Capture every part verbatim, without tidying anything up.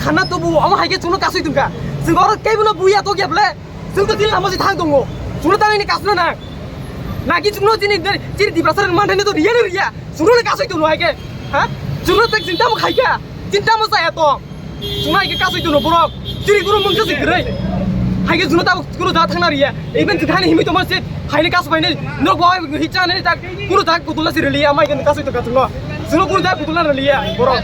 Khana tubu, omo hai khe chwngno kasui tongkha. Chwng oro kaibono buya tokya ble. Chwng to chini lama si thang tongo. Chwngno tangni kasuna na. Naki chwngno chini, chini Tiprasa rok manthai no to riya na riya. Chwngno kasui tongo hai khe. Ha? Chwngno tak chini tamo khai kha. Chini tamo saya to. Chwngno hai khe kasui tongo borok. Chini guru mungsa si gre. Hai khe chwngno tamo guru da thangna riya. Even chwng hani himi tongma se haini kasu bainai. Nok bo hicha nani tak guru tak kutula si rili amai khe kasui to kasui no. Chwngno guru tak kutula rili ya borok.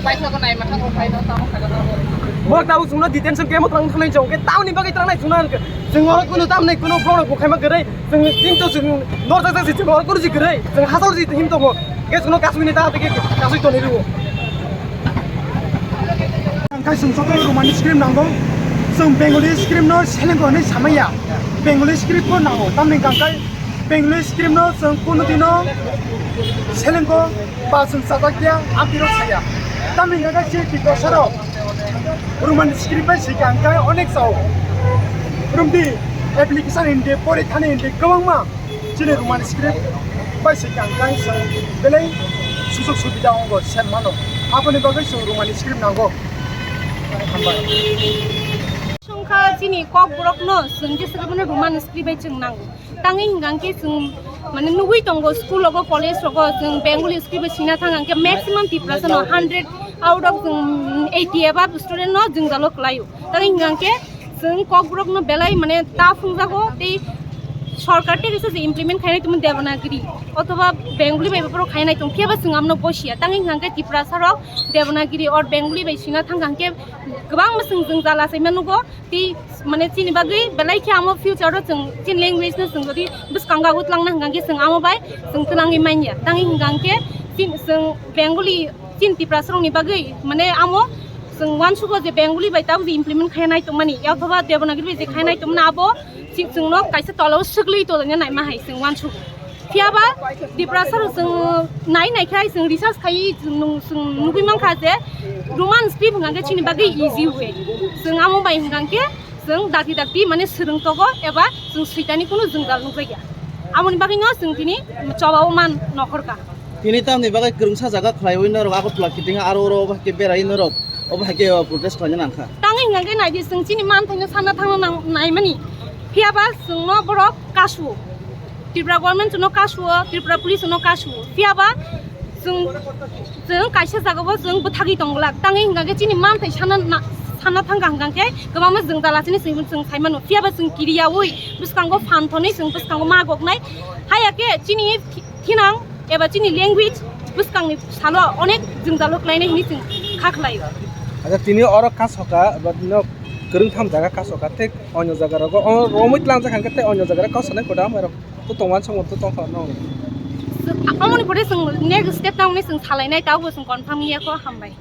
Borok tabuk chwngno detention camp o twlang thangnai chong khe tamni bagwi thangnai chwngno ang khe. Chwng oro kunu tamni kunu borok bo khaima kwrwi. Chwng ching to chwng nor jak jak si chwng oro kunu si kwrwi. Chwng hasal si him tongo. Khe chwngno kasui ni ta tike kasui toni riwo. Ang khai chwng joto Romani script nango. Chwng Bengali script no seleng ko hinwi samaya. Bengali script ko nango. Tamni hwnkha khai Bengali script no chwng kunu dino seleng ko ba chwng chajak ya, ang tiro saya. Tamni hwnkha khai chini Tiprasa rok Romani script bai swikha hwnkha onek chao. Romdi application hindi, porikha ni hindi kwbangma. Chini Roman script bai se kang kang se belai sujog subida ongo sen mano. Aboni bagwi se Roman script nango. Hambai. Songkha chini Kokborok no chwng je srwmano Roman script bai chwng nango. Tangwi hwnkha khe chwng mane nugwi tongo school rogo, college rogo chwng Bengali script bai swina thang khe maximum Tiprasa no hundred out of chwng eighty above student no jwngjalo kwlaio. Tangwi hwnkha khe chwng Kokborok no belai mane ta phungjago tei sorkar tei kisa se implement khainai tongmani Devanagiri othoba Bengali bai borok khainai tong phiya ba chwng amno bosia tangwi hwnkha khe Tiprasa rok Devanagiri or Bengali bai sina thang kha hwnkhe kwbangma chwng jwngjal achaima nugo tei mane chini bagwi belai khe amo future o chwng chini language no chwng jodi bwskango utlang na hwnkha khe chwng amo bai chwng twlangwi manya tangwi hwnkha khe chini chwng Bengali chini Tiprasa rokni bagwi mane amo chwng uansugo je Bengali bai tabuk je implement khainai tongmani, ya othoba Devanagiri bai je khainai tongmani abo chwng, chwngno kaisa tolao swgwlwi tongna naima hai chwng uansugo. Phiya ba Tiprasa rok chwng nai nai khai chwng research khai chwng nung-, chwng nugwi mankha je Roman script hwnkha khe chini bagwi easy way. Chwng amo bai hwnkha khe chwng dakti dakti mane swrwng togo eba chwng switani kunu jwngjal nukjakya. Amoni bagwino chwng tini chobao man nokhorkha. Tini tamni bagwi kwrwngsa jaga khlaiwi norok Agartala kiting aro oro obo hai khe berai norok obo hai khe, o, protest khlaina nangkha. Tangwi hwnkha khe naidi chwng chini manthaino sana thangna nang-, naimani. Phiya ba chwngno borok kasuo. Tripura government chwngno kasuo, Tripura police chwngno kasuo. Phiya ba chwng, chwng kaisa jagao chwng bwthagwi tongglak. Tangwi hwnkha khe chini manthai sana na-, sana thangkha hwnkha khe kwbangma jwngjal achini chwng, chwng sai mano. Phiya ba chwng kiriyaui bwskango phan thonwi chwng bwskango ma goknai. Haiya khe chini thinang eba chini language bwskangni salo onek jwngjalo khlainai hinwi chwng kha khlaio. Acha, tini oro kasoka, ba no kwrwngtham jaga kasoka, tei onyo jaga rogo, o romwi tlangjak hwnkhe tei onyo jaga rok kasanai koda amai rok to tongwan songo to tongkha no. Amoni pore chwng next step tamni chwng salainai, tabukbo chwng confirm wngya kho, hambai.